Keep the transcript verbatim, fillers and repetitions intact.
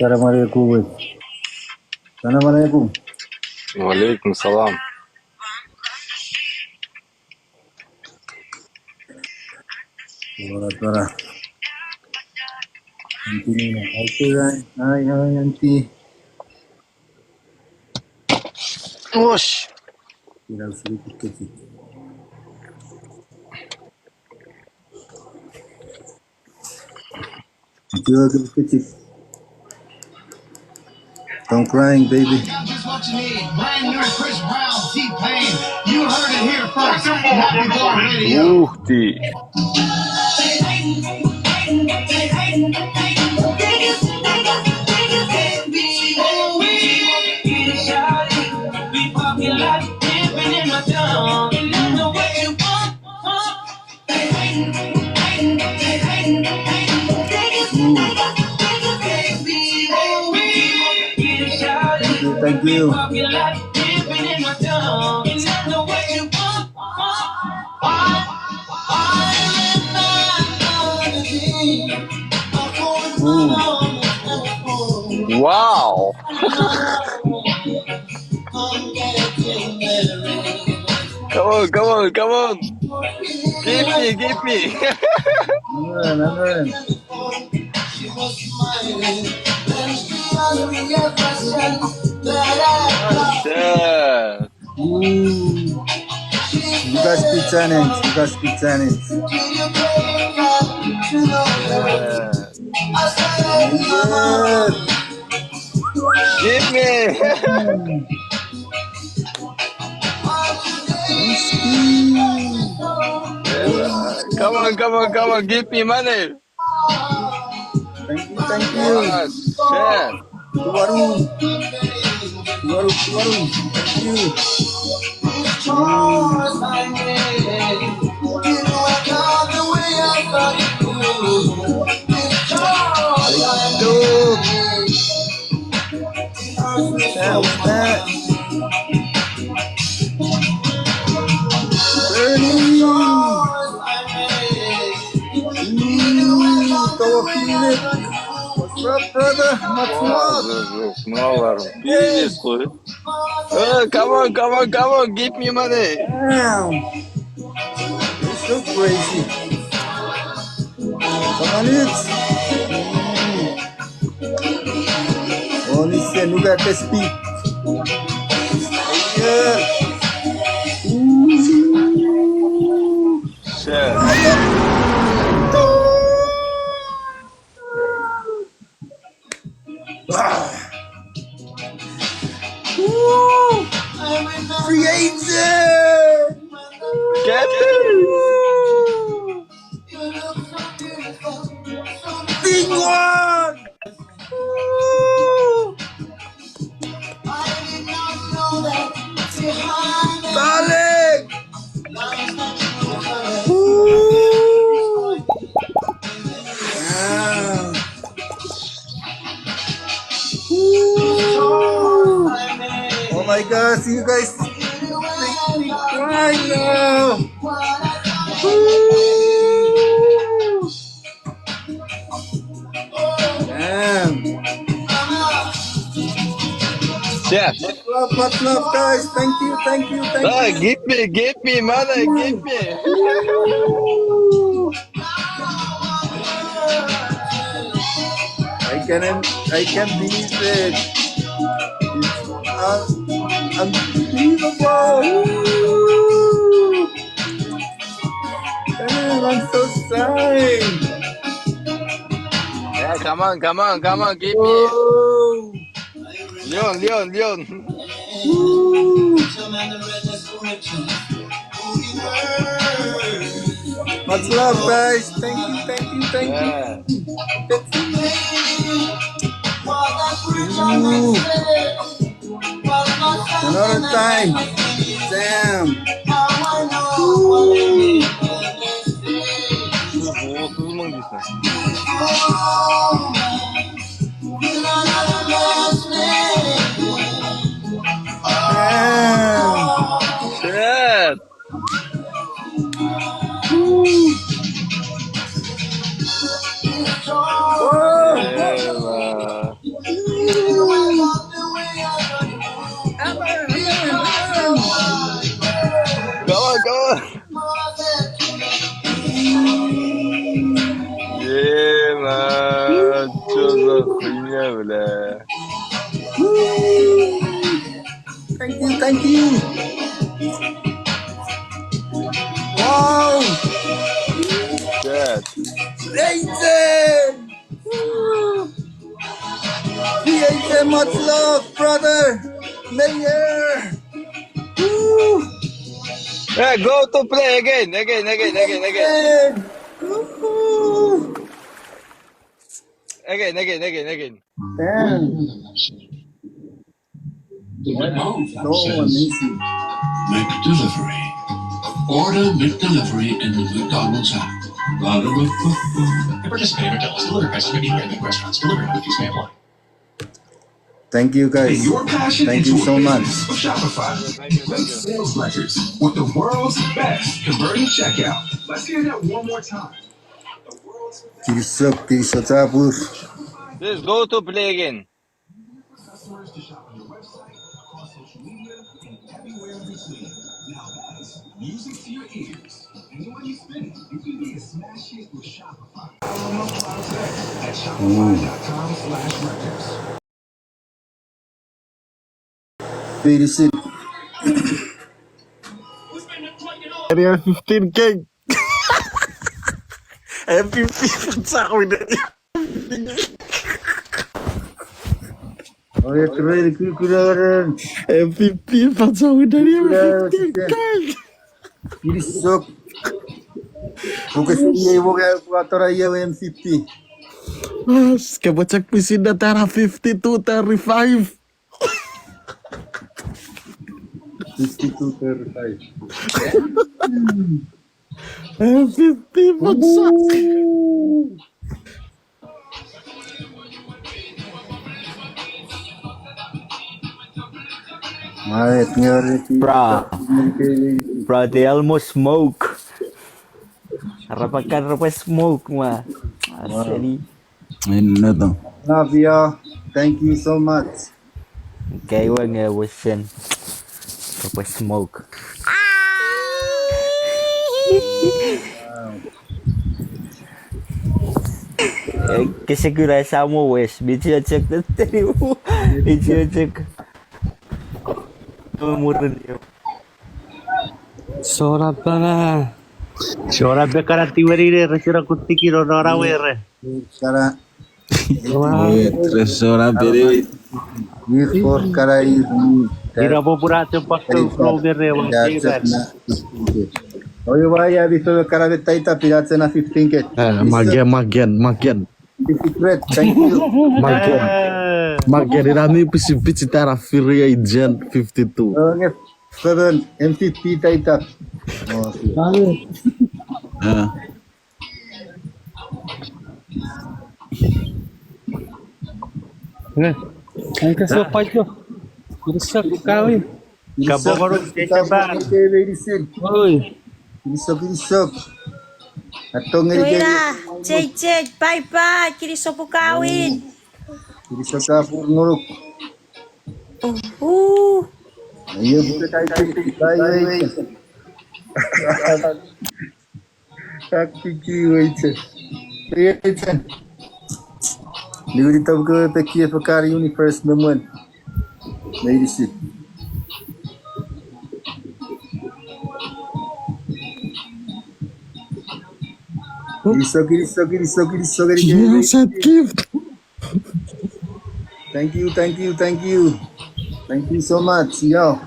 Salam alaikum. Salam alaikum. Wa alaikum salam. Tora, tora. Auntie Nina. Hi, hi, hi, Auntie. Osh. Ina usuri kuketi. Auntie, welcome to the kitchen. Don't crying, baby. Just what you need. Brand new Chris Brown, T-Pain. You heard it here first. Happy Born Radio. Uhti. Thank you, thank you. Ooh. Wow. Come on, come on, come on. Give me, give me. Amen, amen. Yes, sir. Ooh. You guys speak Chinese. You guys speak Chinese. Yeah. Give me. Come on, come on, come on. Give me money. Thank you, thank you. Yes, yes. Tuwaru. Tuwaru, tuwaru. Thank you. Mm. Thank you. What's that? What's that? Bernie! Mm, Tawafilip! What's up, brother? Much love! Wow, this is, no, wow. Hey! This is good. Oh, come on, come on, come on, give me money. Damn! It's so crazy. Come on, it's. Mm. Only say, look at the speed. Yeah. Ooh. Shit. Ah. Ooh. Creative. Get it. Big one. Balik. Ooh. Wow. Ooh. Oh my gosh, you guys make me cry now. Ooh. Damn. Chef. Much love, much love, guys. Thank you, thank you, thank you. Give me, give me, mother, give me. I can, I can't believe it. It's un-, unbelievable. Ooh. Damn, I'm so sorry. Yeah, come on, come on, come on, give me. Whoa. Leon, Leon, Leon. Ooh. Much love, guys. Thank you, thank you, thank you. Yeah. Ooh. Another time. Damn. Ooh. Damn. Shit. Ooh. Whoa. Yeah. Thank you, thank you. Wow. Yes. Amazing. Woo. P H A, much love, brother. Mayor. Woo. Yeah, go to play again, again, again, again, again. Woo. Again, again, again, again. Damn. That's so amazing. Make delivery. Order make delivery in the McDonald's app. Ba-da-ba-ba-ba. And participate in McDonald's delivery prices may be higher than restaurants. Delivery with fees may apply. Thank you, guys. Your passion into a business with Shopify. Thank you, thank you. Great sales records with the world's best converting checkout. Let's hear that one more time. Kinisou, kinisou chapur. Just go to play again. Customers to shop on your website, across social media, and everywhere in between. Now that's music to your ears. Anywhere you spend it, you can be a smash hit with Shopify. At shopify dot com slash records. Finish it. Area fifteen K. M V P for Darwin. Oye, trade kukuraren. M V P for Darwin, Daniel, fifteen K. Kinisou. Focus iei woga watora iei M V P. As, ke pachak pisin na tara fifty-two thirty-five. Fifty-two thirty-five. Eh, fifty percent. Bra. Bra, they almost smoke. Arapakkan repwe smoke ma. Aseni. Enneto. Love you. Thank you so much. Okay, we nge wesen. Repwe smoke. Eh, kese kuna esamo wes. Mitio chek teteni. Mitio chek. Murin. Sora pala. Sora pekara tiwenire, resira kutikiro nora were. Sora. Wait, resora pere. Ira popura te pakto pro mere wa. Oye, why ya biso karabe taita pira tsena fifteen K. Magen, magen, magen. Secret, thank you. Magen. Magen, ina mi pisi pisi tara firi ei Gen fifty-two. Seven, M V P taita. Engka so paito. Kinisou kawin. Kinisou, kinisou. Oi. Kinisou, kinisou. Atongeni. Tuina, J J, bye bye, kinisou pwe kawin. Kinisou chapur ngonuk. Uhu. Ayo, buka kai, kai, kai. Akiki weite. Weite. Niwini tabuko peki e fakari universe me mwen. Meinisin. Kinisou, kinisou, kinisou, kinisou, kinisou. Yes, that gift. Thank you, thank you, thank you. Thank you so much, yo.